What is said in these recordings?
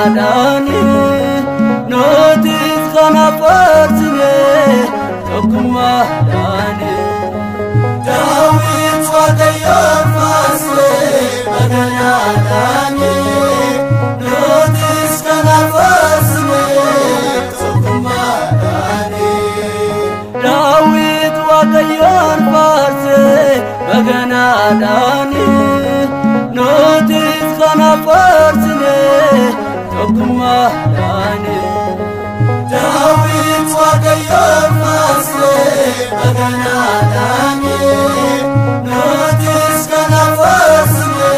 Baganaadhaani nutis kana faarsine tokkummaadhaani. Daawit Waaqayyoon faarse baganaadhaani nutis kana faarsine tokkummaadhaani. Daawit Waaqayyoon faarse baganaadhaani nutis kana faarsine tokkummaadhaani. Daawit Waaqayyoon faarse baganaadhaani nutis kana faarsine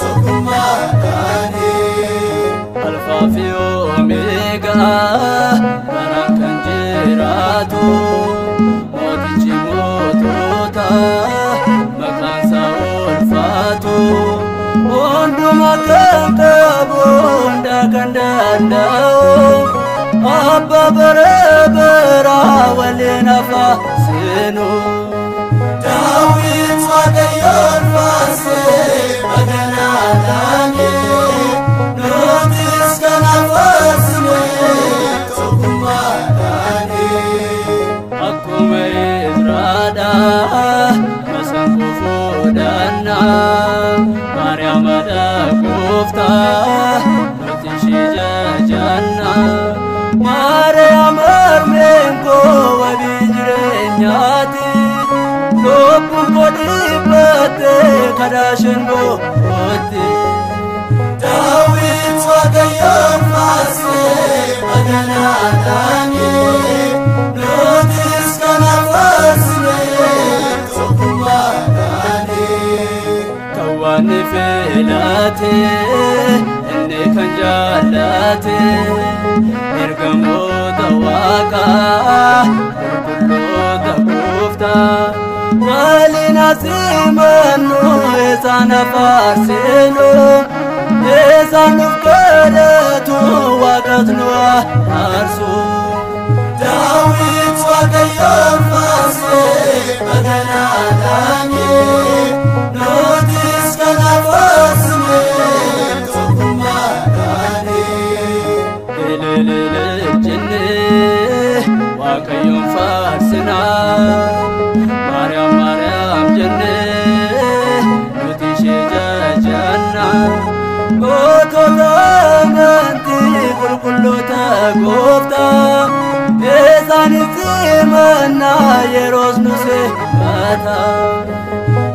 tokkummaadhaani. Alfaa fi Omeegaa baraan kan jiraatu mootichi mootota maqaan isaa ulfaatu hunduma kan qabu hunda kan danda'u abbaa bara baraa waliin hafaa seenu. Daawit Waaqayyoon faarse baganaadhaani nutis kana faarsine tokkummaadhaani. Akkuma Izraadhaa masanqoo fuudhannaa Maariyaam haadha gooftaa nuti ishee jajannaa. Maariyaam harmeen koo wabii jireenyaati lubbuun koo dhibbattee kadhaa isheen gootti. Daawit Waaqayyoon faarse baganaadhaani nutis kana faarsine tokkummaadhaani. Kan waan filate inni kan jaallate ergamoota waaqaa qulqulloota gooftaa waliin asimannu isaan faarsinu isaan nuuf kadhatu waaqas nu aarsu. Daawit Waaqayyoon faarse baganaadhaani nutis kana faarsine tokkummaadhaani. Ilililil jennee Waaqayyoon faarsinaa Maariyaam Maariyaam jennee nuti ishee jajannaa gootota amantii qulqulloota gooftaa isaanis simannaa yeroos nu simata.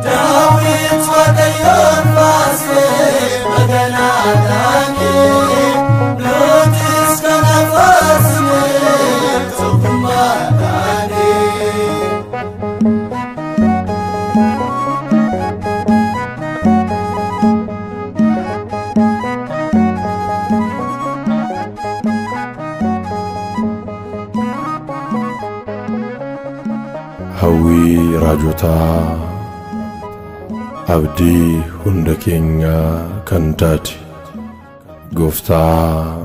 Daawit Waaqayyoon faarse baganaadhaani nutis kana faarsine tokkummaadhaani. Hawwii raajotaa abdii hunda keenyaa kan taate gooftaa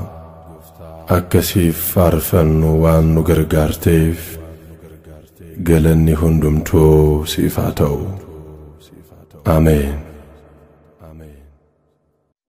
akkasiif faarfannu waan nu gargaarteef galanni hundumtuu siif haa ta'u. Ameen.